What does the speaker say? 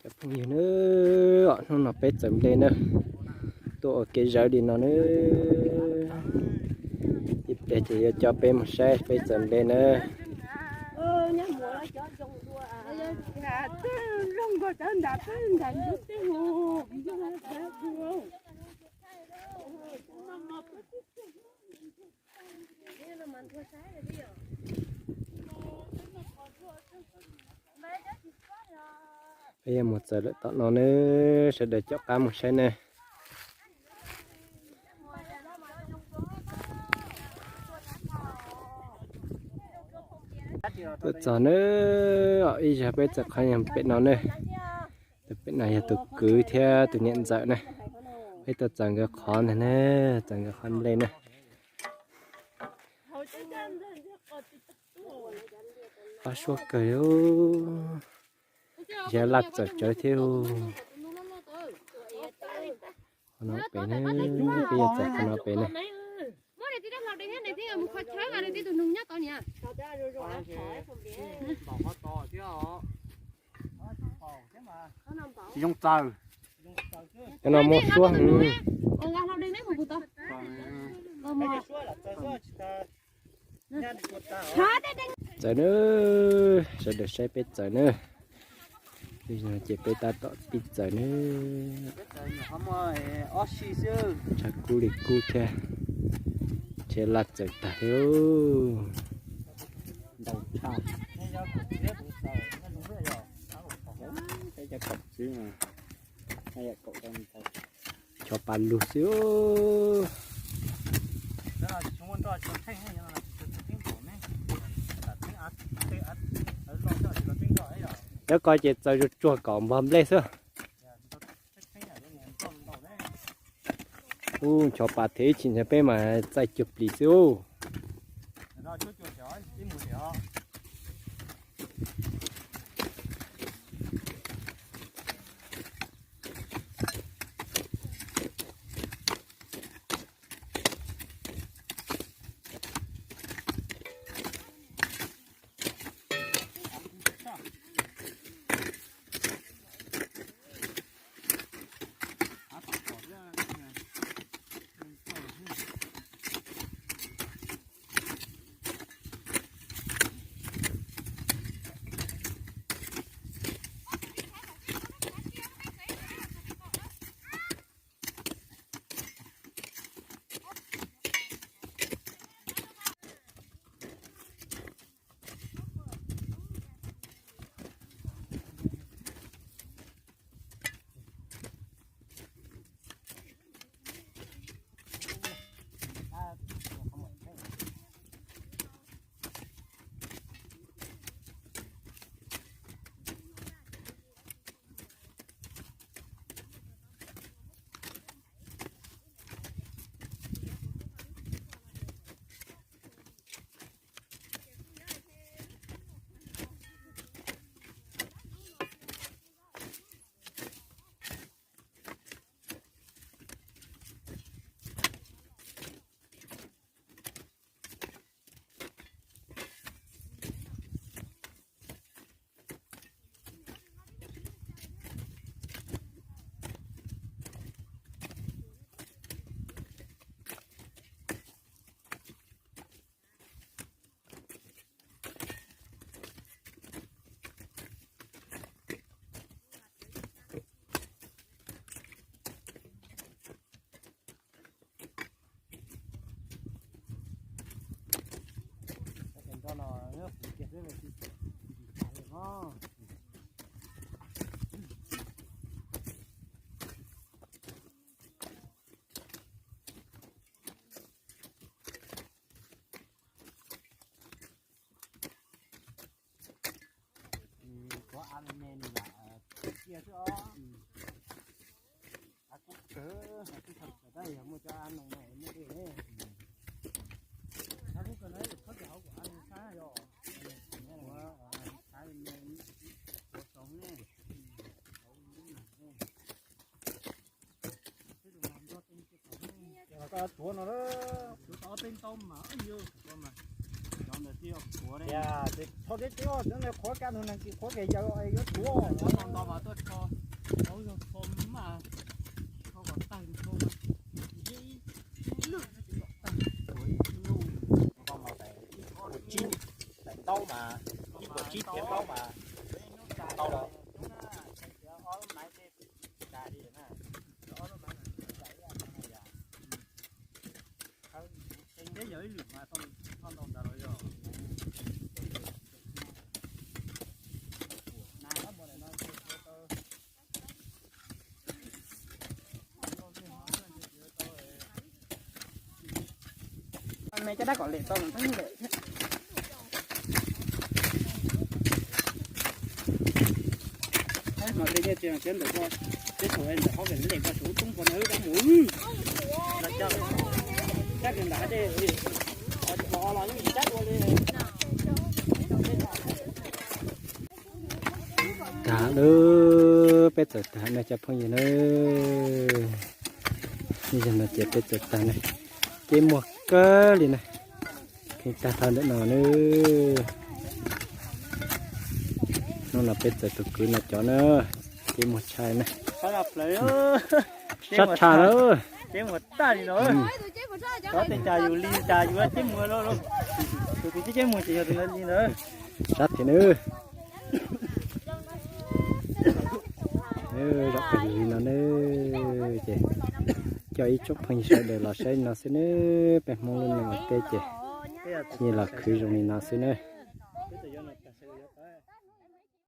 Phooj ywg na, hnub no peb txawm nplej na, tuaj ua kev zawv li no na. Ib pliag ces yuav coj peb mus saib peb txawm nplej na. Peb yuav mus txawm lawm tom no na, sawv daws caum qab mus saib na. Tuaj txog na, ib zaug peb txawm qhov yog pem no na. Tus pem no yog tus kwv thiab tus niam ntxawm na. Peb tuaj txawm nkawd qhov ntag na, txawm nkawd qhov nplej na. Qab suab kawg li, yog laj txawm tsawv thiab. Qhov no pem na, peb yuav txawm qhov no pem na. Tsis zoo txaws. Cov no muaj suab heev. Txawm na, sawv daws saib peb txawm na. Ces peb tab tom pib txawm na. Tshav kub li kub thiab, ntshe laj txawm tag thiab. Ntaus tshaj. Cov pas lug xwb. Cov ko ces txaws tsuag tsuag kom npog nplej xwb. Ub, nchov pas thiab ib chim nchov peb mas txaij cuag plis xwb ub. Kov av me me nws lam cia xwb os. Av kub kawg, tab yog muaj cov av no muaj dej ne. Av kub kawg na, khob tes hauv kuv av no sab yog. Av me me, ua tsoov ne. Koj tuav no, tuav tau ob peb ntau mas, mas cov Txhob teb teb, qhuav kaj ntug neeg kis qhuav kev yawg yuav tuav. Ib puas tsib, daim ntaub mas, ib puas tsib thiab ntaub mas tau lawm. Me caj dab kom lem tau lawm. Mas tej tiag tiag ntawm ko, tej thaum ntawm qhov lem ko tsuas toob ko na dab mus. Cab kiag ntawm tej, qhov los yeej cab dua li. Tag lawm, peb txawm tag na cov phooj ywg na. Yog no ces peb txawm tag na, ceb muag kawg li na. Kheej tag dhau ntawm no na. Hnub no peb txawm tus kwv no cov na, ceb muag tshaj na. Sab tshaj na. Ceb muag tag li no. Cov tej cas yus li cas yus ceb muag, tus twg ceb muag ces yog tus ntawd li ntawd. Sab thiab na. Zaum pem li no na, ces coj ib tsoom phooj ywg sawv daws los saib li no xwb na. Peb Hmoob lub neej ua teb ces yeej los khwv zoo li no xwb na.